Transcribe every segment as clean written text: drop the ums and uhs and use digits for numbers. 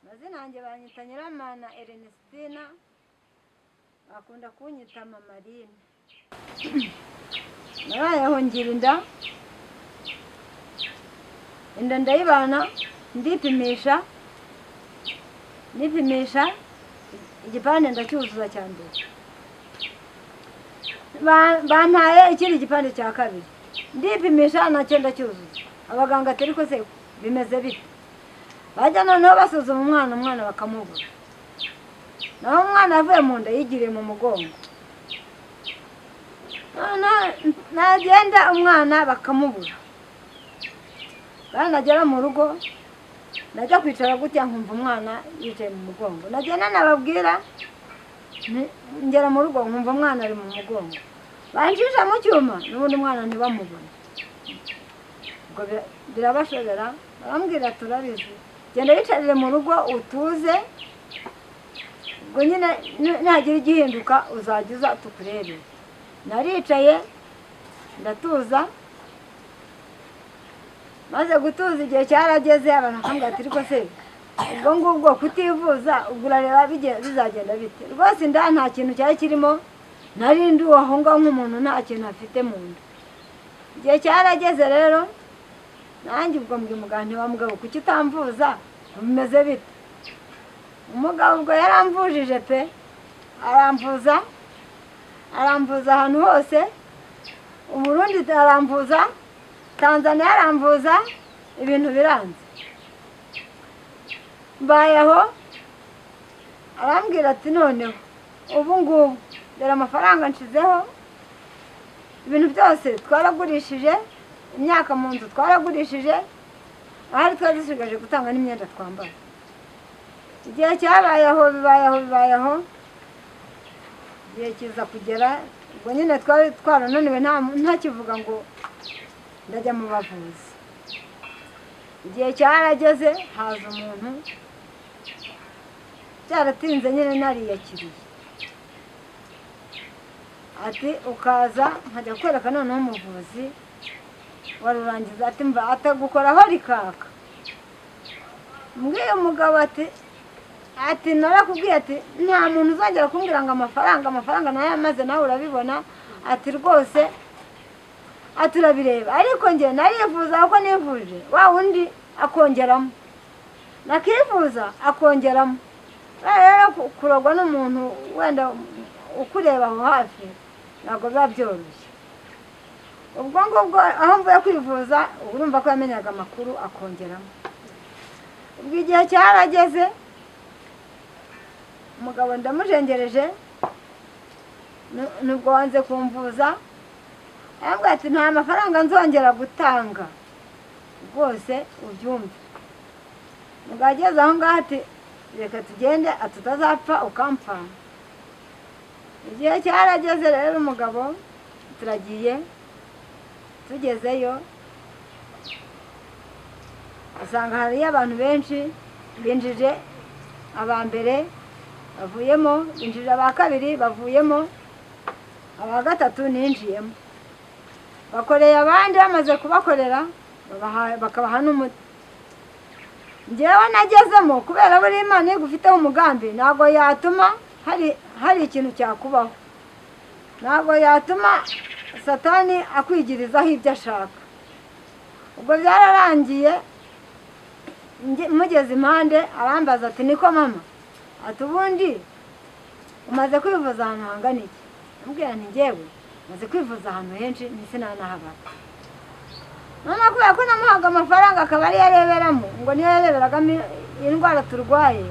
Amazina yanjye banyita Nyiramana Ernestina, bakunda kunyita Mama Aline. Narayeho ngira inda, inda ndayibana, ndipimisha, nipimisha igipande ndacyuzuza cya mbere. Bampaye ikindi gipande cya kabiri, ndipimisha nacyo ndacyuzuza. Abaganga ati: "Ariko se bimeze bite?" Bajya noneho basuzuma umwana, umwana bakamubura. Naho umwana yavuye mu nda yigiriye mu mugongo. Noneho nagenda umwana bakamubura, kandi nagera mu rugo najya kwicara gutya nkumva umwana yicaye mu mugongo. Nagenda nababwira, ngera mu rugo nkumva umwana ari mu mugongo, bancisha mu cyuma n'ubundi umwana ntibamubone. Ubwo birabashobera, barambwira: "Turabizi, genda wicarire mu rugo utuze, ubwo nyine nihagira igihinduka uzajya uza tukurebere." Naricaye ndatuza. Maze gutuza, igihe cyarageze abantu bakambwira ati: "Ariko se ubwo ngubwo kutivuza, ubwo urareba bizagenda bite?" Rwose inda nta kintu cyari kirimo, nari ndi aho ngaho nk'umuntu nta kintu afite mu nda. Igihe cyarageze rero nanjye ubwo mbwira umugabo nti: "Wa mugabo, kuki utamvuza? Bimeze bite?" Umugabo ubwo yaramvujije pe, aramvuza, aramvuza ahantu hose, Uburundi aramvuza, Tanzania aramvuza, ibintu biranze. Mbaye aho, arambwira ati: "Noneho ubu ngubu dore amafaranga nshizeho, ibintu byose twaragurishije, imyaka mu nzu twaragurishije, ahari twari dusigaje gutanga n'imyenda twambara." Igihe cyabaye aho, bibaye aho, bibaye aho, igihe kiza kugera ubwo nyine twari twarananiwe, ntakivuga ngo ndajya mu bavuzi. Igihe cyarageze haza umuntu, byaratinze nyine nariyakiriye, ati: "Ukaza nkajya kwereka noneho umuvuzi warurangiza." Ati: "Mva atagukoraho rikaka." Mbwiye umugabo ati: "Narakubwiye," ati, "nta muntu uzongera kumbwira ngo amafaranga, amafaranga nayo amaze, nawe urabibona." Ati: "Rwose," ati, "urabireba, ariko njye narivuza kuko nivuje wa wundi akongeramo, nakivuza akongeramo." Rero kurogwa n'umuntu wenda ukureba aho hafi ntabwo biba byoroshye. Ubwo ngubwo aho mvuye kwivuza, uba urumva ko yamenyaga amakuru akongeramo. Ubwo igihe cyarageze, umugabo ndamujengereje, nubwo wanze kumvuza, arambwira ati: "Nta mafaranga nzongera gutanga rwose, ubyumve." Umugabo ageze aho ngaho ati: "Reka tugende," ati, "utazapfa ukampfana." Igihe cyarageze rero, umugabo turagiye, tugezeyo asanga hariyo abantu benshi. Binjije aba mbere bavuyemo, binjije aba kabiri bavuyemo, aba gatatu ninjiyemo. Bakoreye abandi, bamaze kubakorera bakabaha n'umuti. Njyewe nagezemo, kubera buri Imana iyo igufiteho umugambi ntabwo yatuma hari ikintu cyakubaho, ntabwo yatuma Satani akwigirizaho ibyo ashaka. Ubwo byararangiye, mugeze impande arambaza ati: "Niko mama," ati, "ubundi umaze kwivuza ahantu hangana iki?" Ambwira nti: "Njyewe maze kwivuza ahantu henshi, sinanahabara." Noneho kubera ko namuhaga amafaranga akaba ariyo areberamo, ngo niyo yareberagamo indwara turwaye,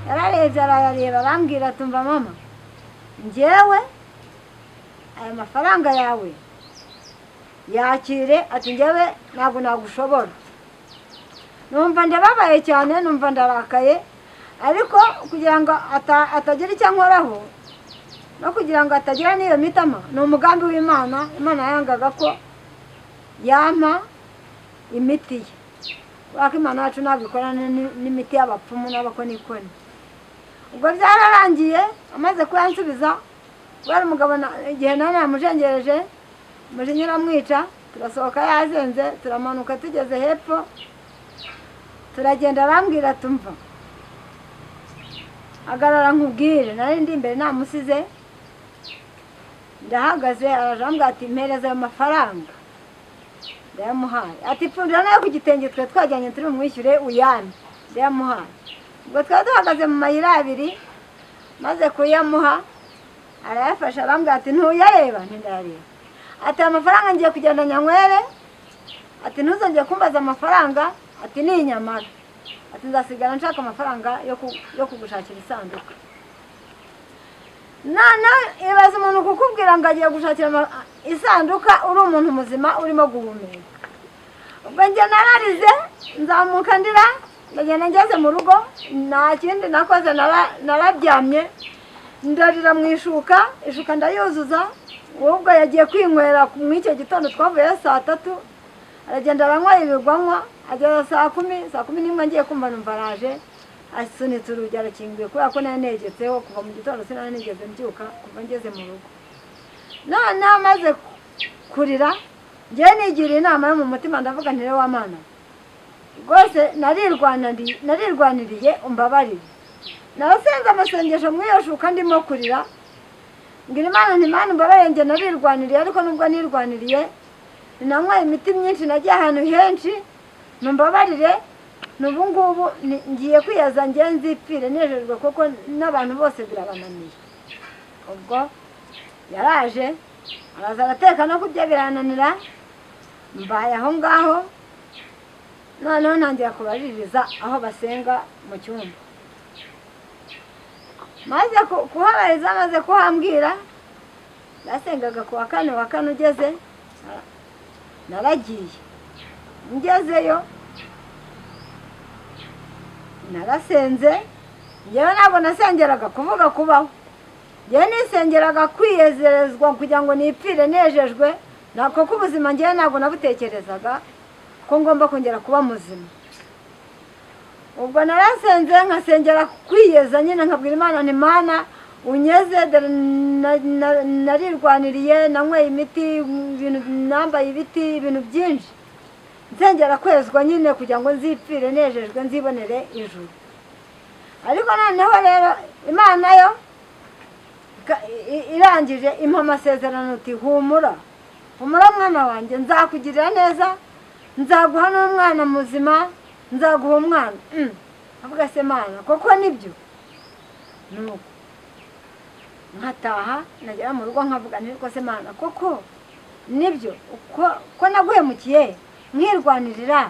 yararebye arayareba, arambwira ati: "Umva mama, njyewe aya mafaranga yawe yakire," ati, "njyewe ntabwo nagushobora." Numva ndababaye cyane, numva ndarakaye, ariko kugira ngo atagira icyo ankoraho no kugira ngo atagira n'iyo mitama, ni umugambi w'Imana. Imana yangaga ko yampa imiti ye, kubera ko Imana yacu ntabwo ikorana n'imiti y'abapfumu n'abakonikoni. Ubwo byararangiye, amaze kuyansubiza, kubera umugabo igihe nawe namujengereje, umujinya uramwica, turasohoka yazenze, turamanuka, tugeze hepfo turagenda, arambwira ati: "Umva." Hagarara nkubwire. Nari ndi imbere namusize, ndahagaze. Araje ambwira ati: "Mpereza ayo mafaranga." Ndayamuhaye. Ati: "Pfundira nayo ku gitenge twe twajyanye turi bumwishyure uyame." Ndayamuhaye. Ubwo twari duhagaze mu mayira abiri. Maze kuyamuha, arayafasha, arambwira ati: "Ntuyareba?" Ntindayareba. Ati: "Aya mafaranga ngiye kugenda nyanywere." Ati: "Ntuzongere kumbaza amafaranga." Ati: "Ni inyamara." Ati: "Nzasigara nshaka amafaranga yo kugushakira isanduka." Noneho ibaza umuntu kukubwira ngo agiye gushakira isanduka, uri umuntu muzima urimo guhumeka. Ubwo njye nararize, nzamuka ndira, ndagenda. Ngeze mu rugo nta kindi nakoze, nararyamye, ndarira mu ishuka, ishuka ndayuzuza. Ubwo yagiye kwinywera mu icyo gitondo, twavuyeyo saa 3, aragenda aranywa, yirirwa anywa, ageza saa 10, saa 11, ngiye kumva numva araje, asunitse urugi, arakinguye, kubera ko nari negetseho kuva mu gitondo, sinari nigeze mbyuka kuva ngeze mu rugo. Noneho amaze kurira, ngewe nigiriye inama yo mu mutima, ndavuga nti: "Rero wa Mana, rwose narirwaniriye, umbabarire." Nasenze amasengesho muri iyo shuka ndimo kurira, mbwira Imana nti: "Imana, umbabarire, njye narirwaniriye, ariko nubwo nirwaniriye, nanyweye imiti myinshi, nagiye ahantu henshi, numbabarire. N'ubu ngubu ngiye kwiyaza, ngiye nzipfire nejejwe, kuko n'abantu bose birabananiye." Ubwo yaraje, araza arateka, no kurya birananira, mbaye aho ngaho. Noneho ntangira kubaririza aho basenga mu cyumba. Maze kuhabariza, maze kuhambwira, basengaga ku wa kane. Wa kane ugeze, naragiye. Ngezeyo narasenze. Ngewe ntabwo nasengeraga kuvuga kubaho, ngewe nisengeraga kwiyezerezwa kugira ngo nipfire nejejwe, kuko ubuzima ngewe ntabwo nabutekerezaga ko ngomba kongera kuba muzima. Ubwo narasenze, nkasengera kwiyeza nyine, nkabwira Imana nti: "Mana, unyeze, dore narirwaniriye, nanyweye imiti, ibintu, nambaye ibiti, ibintu byinshi." Nsengera kwezwa nyine kugira ngo nzipfire nejejwe, nzibonere ijuru. Ariko noneho rero Imana yo irangije impa amasezerano, uti: "Humura, humura mwana wanjye, nzakugirira neza, nzaguha n'umwana muzima, nzaguha umwana." Avuga se: "Mana, koko nibyo?" Nuko nkataha, nagera mu rugo nkavuga nti: "Ko se Mana, koko nibyo ko naguhemukiye nkirwanirira?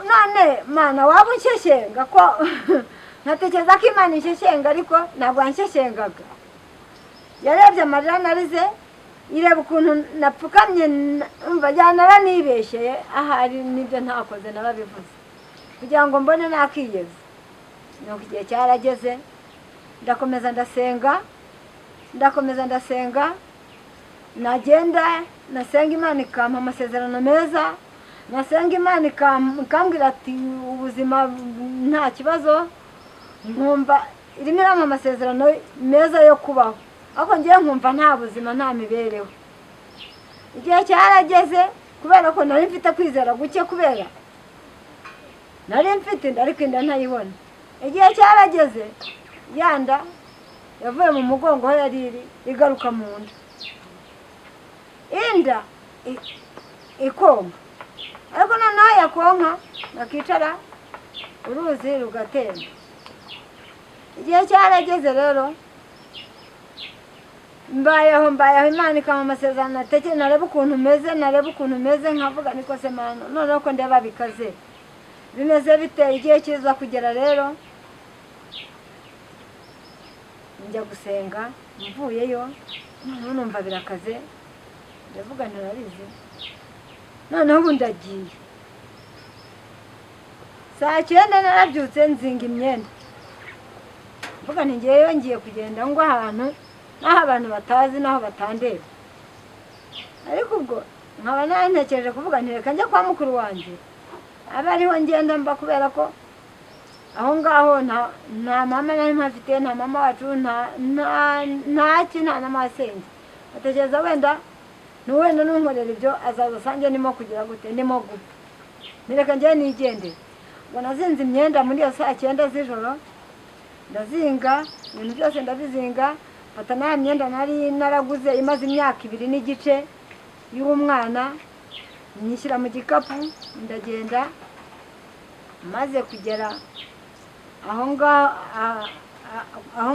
None Mana, waba unshyeshyenga?" Ko nkatekereza ko Imana inshyeshyenga, ariko ntabwo yanshyeshyengaga. Yarebye amarira narize, ireba ukuntu napfukamye, umva naranibeshyeye, ahari nibyo ntakoze narabivuze kugira ngo mbone nakiyeza. Nuko igihe cyarageze, ndakomeza ndasenga, ndakomeza ndasenga, nagenda nasenga Imana ikampa amasezerano meza, nasenga Imana ikambwira ati: "Ubuzima nta kibazo." Nkumva irimo irampa amasezerano meza yo kubaho, ariko ngewe nkumva nta buzima, nta mibereho. Igihe cyarageze, kubera ko nari mfite kwizera guke, kubera nari mfite inda ariko inda ntayibona, igihe cyarageze ya nda yavuye mu mugongo aho yari iri igaruka mu nda, inda ikonka, ariko noneho yakonka bakicara uruzi rugatemba. Igihe cyarageze rero, mbayeho, mbayeho, Imana ikampa amasezerano, natekere, nareba ukuntu meze, nareba ukuntu meze, nkavuga: "Niko se Mana, noneho ko ndeba bikaze, bimeze bite?" Igihe kiza kugera rero, njya gusenga, mvuyeyo noneho numva birakaze, ndavuga nti: "Urabizi, noneho ubu ndagiye." Saa 9 narabyutse, nzinga imyenda, mvuga nti: "Ngewe ngiye kugenda ngwa ahantu n'aho abantu batazi, n'aho batandeba." Ariko ubwo nkaba ntekereje kuvuga nti: "Reka njye kwa mukuru wanjye, abe ariho ngenda mba," kubera ko aho ngaho nta mama nari mpafite, nta mama wacu, nta ki, nta na masenge. Batekereza wenda ntuwenda nunkorera ibyo, azaza asange ndimo kugira gute, ndimo gupfa. Ntireka njyewe nigendere. Ngo nazinze imyenda muri iyo saa 9 z'ijoro. Ndazinga ibintu byose, ndabizinga, mfata na myenda nari naraguze imaze imyaka 2 n'igice y'umwana, nyishyira mu gikapu ndagenda. Maze kugera aho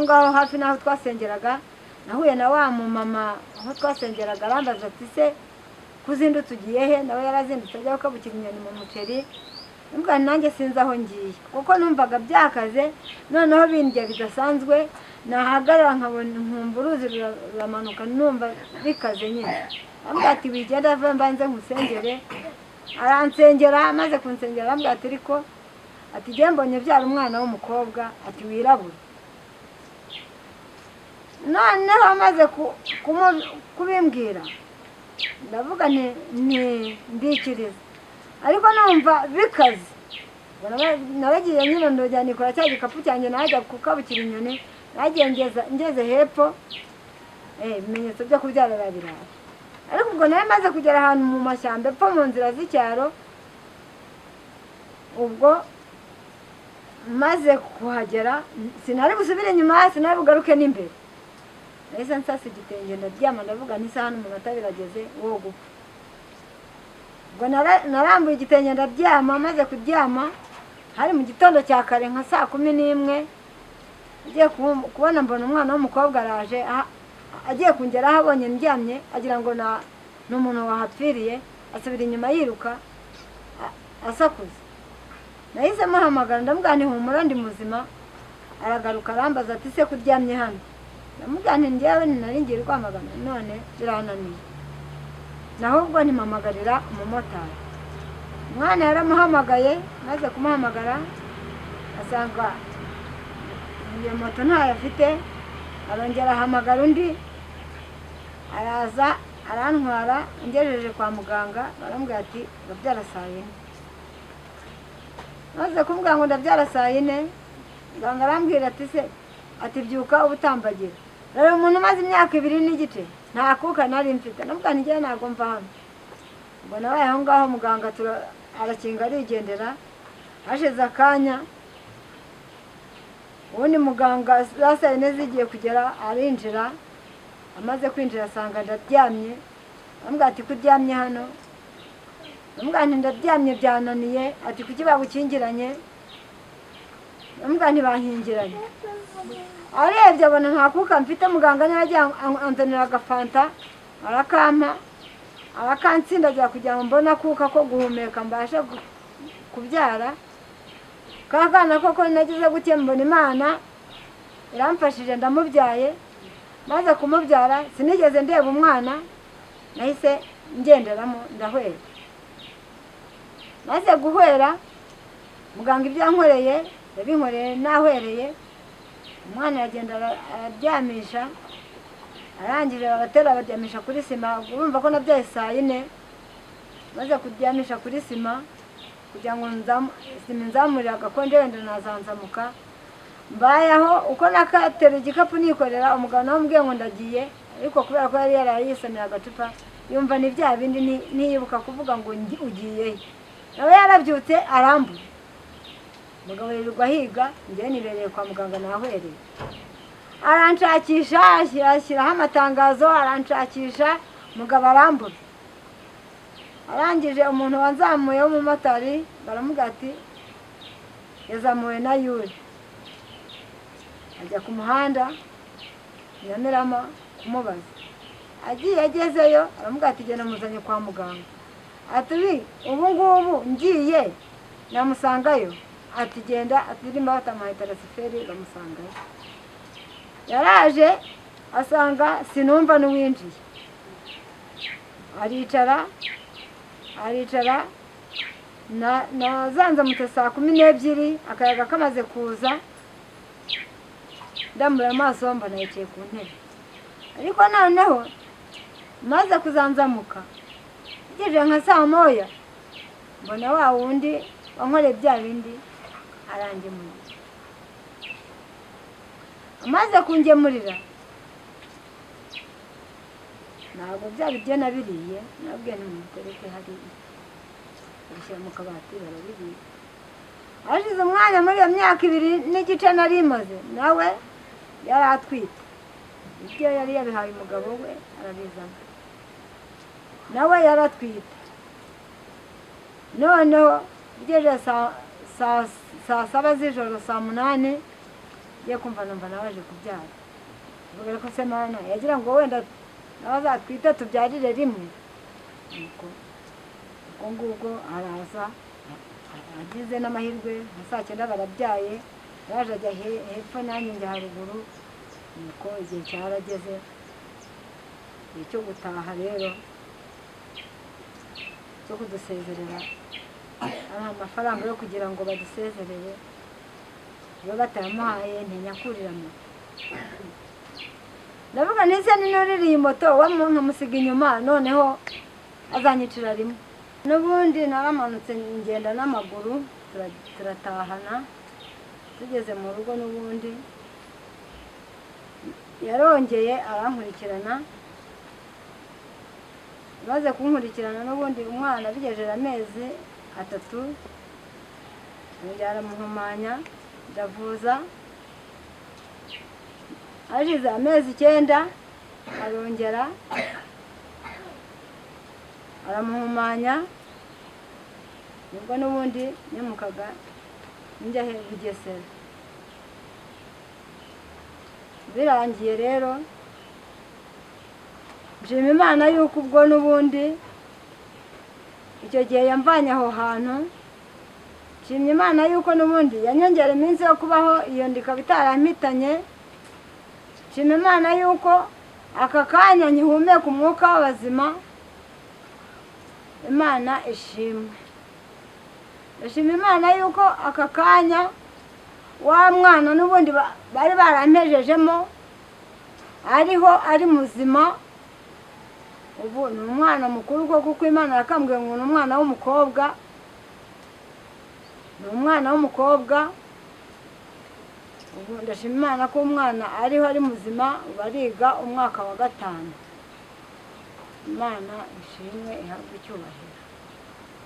ngaho hafi n'aho twasengeraga, nahuye na wa mumama aho twasengeraga, arambaza ati se kuzindutse ugiye he? Nawe yarazindutse ajya gukabukira inyoni mu muceri. Mbwa nanjye sinzi aho ngiye kuko numvaga byakaze, noneho bindya bidasanzwe, nahagarara nkabona nkumva uruzi ruramanuka, numva bikaze nyine. Ambwira ati wigenda ave mbanze nkusengere. Aransengera, amaze kunsengera arambwira ati ariko ati jye mbonye byara umwana w'umukobwa, ati wirabura. Noneho amaze kubimbwira ndavuga nti ndikiriza, ariko numva bikaze. Naragiye nyine ndojya nikora cya gikapu cyanjye, najya kukabukira inyoni, nagiye ngeze hepfo, ibimenyetso byo kubyara birabiraje. Ariko ubwo nari maze kugera ahantu mu mashyamba epfo mu nzira z'icyaro, ubwo maze kuhagera sinari busubire inyuma, sinari bugaruke n'imbere. Nahise nsasa igitenge ndaryama, ndavuga nti isaha n'umunota birageze wo gupfa. Ubwo narambuye igitenge ndaryama. Maze kuryama hari mu gitondo cya kare nka saa 11, agiye kubona mbona umwana w'umukobwa araje, agiye kungeraho abonye ndyamye, agira ngo ni umuntu wahapfiriye, asubira inyuma yiruka asakuza. Nahise muhamagara ndamubwira nti humura ndi muzima. Aragaruka arambaza ati se kuryamye hano? Ndamubwira nti njyewe nari ngiye rwamagana none birananiye, nahubwo ntimpamagarira umumotari. Umwana yaramuhamagaye, maze kumuhamagara asanga iyo moto ntayo afite, arongera ahamagara undi, araza arantwara, ngejeje kwa muganga barambwira ati ndabyara saa 4. Maze kumubwira ngo ndabyara saa 4, muganga arambwira ati se ati byuka ubutambagira. Rero umuntu umaze imyaka 2 n'igice nta kuka nari mfite, ndamubwira nti njyewe ntabwo mva hano. Ubwo nabaye aho ngaho, muganga arakinga arigendera. Hashize akanya ubundi muganga za saa 4 zigiye kugera arinjira. Amaze kwinjira asanga ndaryamye, arambwira ati kuryamye hano? Ndamubwira nti ndaryamye byananiye. Ati kuki bagukingiranye? Ndamubwira nti bankingiranye. Arebye abona nta kuka mfite, muganga niba agiye anzanira agafanta arakampa, arakansindagira kugira ngo mbone akuka ko guhumeka mbashe kubyara. Ka kana koko nagize gutya mbona Imana iramfashije ndamubyaye. Maze kumubyara sinigeze ndeba umwana, nahise ngenderamo ndahwera. Maze guhwera muganga ibyo yankoreye yabinkoreye nahwereye. Umwana aragenda araryamisha, arangije babatera baryamisha kuri sima. Urumva ko nabyaye saa 4, maze kuryamisha kuri sima kugira ngo sima nzamurire agakonje wenda nazanzamuka. Mbayeho uko nakatera igikapu nikorera, umugabo nawe ambwiye ngo ndagiye, ariko kubera ko yari yarayisomeye agacupa yumva ni bya bindi, ntiyibuka kuvuga ngo ugiye he. Nawe yarabyutse arambura. Umugabo yirirwa ahiga, njyewe nibereye kwa muganga nahwereye. Aranshakisha, ashyiraho amatangazo, aranshakisha, umugabo arambura. Arangije umuntu wanzamuye w'umumotari baramubwira ati yazamuwe na Yuri. Ajya ku muhanda Nyamirama kumubaza, agiye agezeyo aramubwira ati genda muzanye kwa muganga. Ati ubu ngubu ngiye namusangayo? Ati genda, ati ndimo batamuhaye tarasiferi bamusangayo. Yaraje asanga sinumva n'uwinjiye, aricara nazanzamutse saa 12 akayaga kamaze kuza, ndambura amaso mbona yicaye ku ntebe. Ariko noneho maze kuzanzamuka ngejeje nka saa 1 mbona wa wundi wankoreye bya bindi arangemurira. Amaze kungemurira ntabwo byari byo nabiriye, nabwiye ntimutereke hariya, babishyira mu kabati barabibika. Hashize umwanya muri iyo myaka 2 n'igice nari maze, nawe yari atwite, ibyo yari yabihaye umugabo we arabizana, nawe yaratwite. Noneho bigeze saa 7 z'ijoro, saa 8, ngiye kumva numva nawe aje kubyara. Mvuga ko se Mana yagira ngo wenda nawe azatwite tubyarire rimwe. Nuko ubwo ngubwo araza, agize n'amahirwe nka saa 9 barabyaye, yaje ajya hepfo nanjye njya haruguru. Nuko igihe cyarageze, igihe cyo gutaha rero, cyo kudusezerera, abaha amafaranga yo kugira ngo badusezerere, iyo batayamuhaye ntinyakurira moto. Ndavuga nti se ninurira iyi moto nkamusiga inyuma, noneho azanyicira rimwe. N'ubundi naramanutse ngenda n'amaguru, turatahana. Tugeze mu rugo n'ubundi yarongeye arankurikirana. Maze kunkurikirana n'ubundi umwana bigejeje amezi 3, yongera aramuhumanya, ndavuza. Hashize amezi 9 arongera aramuhumanya, nibwo n'ubundi nimukaga njya he Bugesera. Birangiye rero nshima Imana yuko ubwo n'ubundi icyo gihe yamvanye aho hantu, nshimye Imana yuko n'ubundi yanyongera iminsi yo kubaho, iyo ndikaba itarampitanye. Nshima Imana yuko aka kanya nkihumeka umwuka w'abazima. Imana ishimwe. Ndashima Imana yuko aka kanya wa mwana n'ubundi bari barampejejemo ariho ari muzima. Ubu ni umwana mukuru kuko Imana yakambwiye ngo ni umwana w'umukobwa, ni umwana w'umukobwa. Ubu ndashima Imana ko umwana ariho ari muzima, bariga umwaka wa 5. Imana ishimwe, ihabwe icyubahiro.